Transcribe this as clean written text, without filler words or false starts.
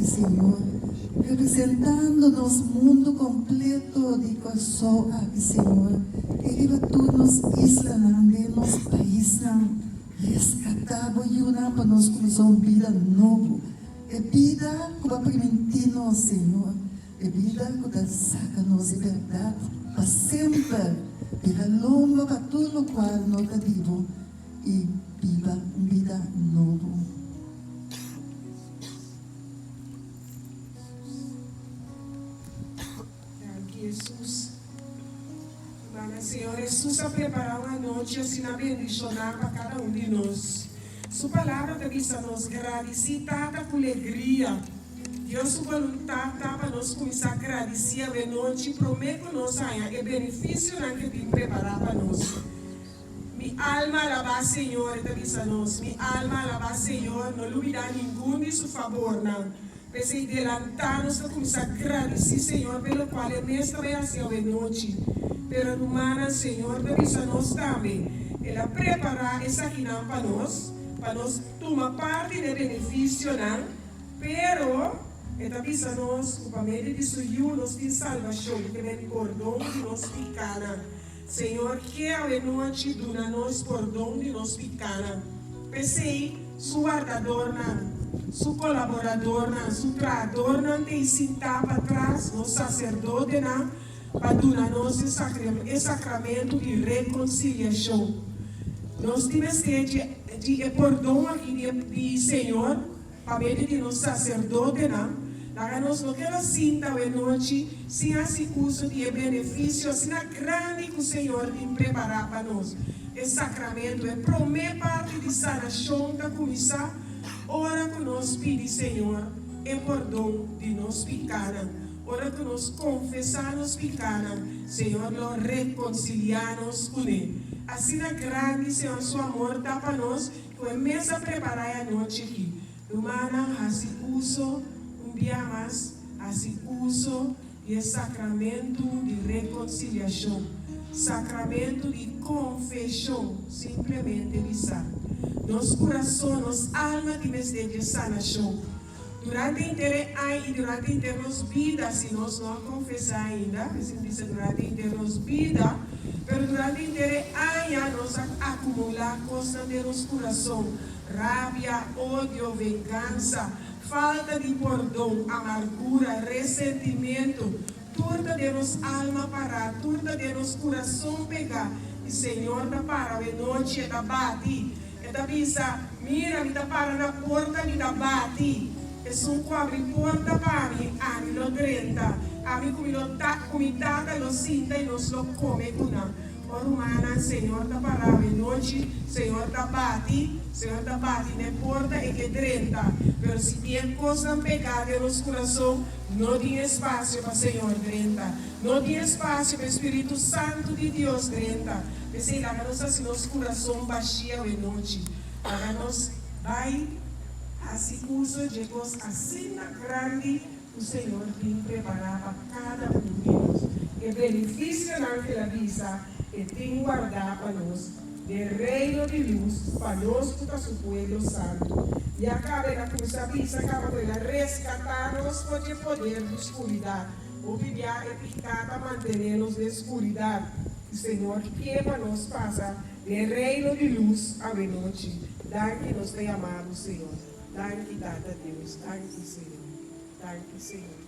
aki Señor, representando nos mundo completo di Kòrsou aki Señor, i riba tur nos islanan den nos paisnan, reskatá bo yunan pa nos kuminsá un bida nobo, e bida ku bo a primintí nos Señor, e bida ku ta saka nos di bèrdat pa semper, bira lomba pa tur lokual no ta di bo. I biba un bida nobo. Danki Hesus. Hermana, Señor Hesus a prepara un anochi asina bendishoná pa kada un di nos. Su Palabra ta bisa nos, Gradisí Tata ku legria. Dios su boluntat ta pa nos kuminsá gradisí awenochi promé ku nos haña e benefisionan ke tin prepará pa nos. Mi alma alabá Señor, e ta bisa nos, mi alma alabá Señor, no lubidá ningun di su fabornan. P'esei delantá nos ta kuminsá gradisí Señor p'e lokual e mes ta bai hasi awenochi. Pero rumannan, Señor ta bisa nos tambe, El a prepará esakinan pa nos, pa nos tuma parti den e benefisionan, pero E ta bisa nos ku pa medio di Su Yu nos tin salbashon, ke men pordon di nos pikánan. Señor ke awenochi duna nos pordon di nos pikánan. P'esei, su wardadornan, su kolaboradornan, su trahadornan ta ei sintá patras, nos saserdotenan, pa duna nos e sakramentu di rekonsiliashon. Nos tin mester di e pordon aki di Señor. Pa medio di nos saserdotenan, laga nos no keda sinta awenochi sin hasi uso di e benefisio asina grandi ku Señor tin prepará pa nos. E sakramento, e promé parti di sanashon ta kuminsá ora ku nos pidi Señor e pordon di nos pikánan. Ora ku nos konfesá nos pikánan, Señor lo rekonsiliá nos kuné. Asina grandi Señor su amor ta pa nos Ku e mesa prepará e anochi aki, rumannan hasi uso un bia mas, hasi uso di e sakramentu di rekonsiliashon, sakramentu di konfeshon, simplemente bisa, nos kurason, nos alma tin mester di e sanashon. Durante henter e aña i durante henter nos bida, si nos no a konfesá ainda, mester bisa durante henter nos bida, pero durante henter e aña nos a akumulá kosnan den nos kurason, rabia, odio, vengansa, falta di pordon, amargura, resentimentu, tur ta den nos alma pará, tur ta den nos kurason pegá, i Señor ta para awe nochi, e ta bati. E ta bisa, Mira, mi ta para na porta, mi ta bati. Esun ku abri porta pa mi, ami lo drenta. Ami ku mi lo ta ku mi tata lo sinta i nos lo kome ku nan. O rumannan, Señor ta para awenochi, Señor ta bati, Señor ta bati na e porta, e ke drenta. Pero si tin e kosnan pegá den nos kurason, no tin espasio pa Señor drenta. No tin espasio pa e Spiritu Santu di Dios drenta. P'esei laga nos hasi nos kurason bashí awenochi. Laga nos bai hasi uso dje kos asina grandi ku Señor tin prepará pa kada un di nos. E benefisionan ku el a bisa e tin wardá pa nos den Reino di lus pa nos ku ta su pueblo santu. Ya kaba el a kuminsá bisa kaba ku el a reskatá nos for dje poder di skuridat. Hopi bia e piká ta mantené nos den skuridat, i Señor ke pa nos pasa den reino di lus awenochi. Danki nos ta yama Bo, Señor. Danki, Tata Dios. Danki, Señor. Danki, Señor.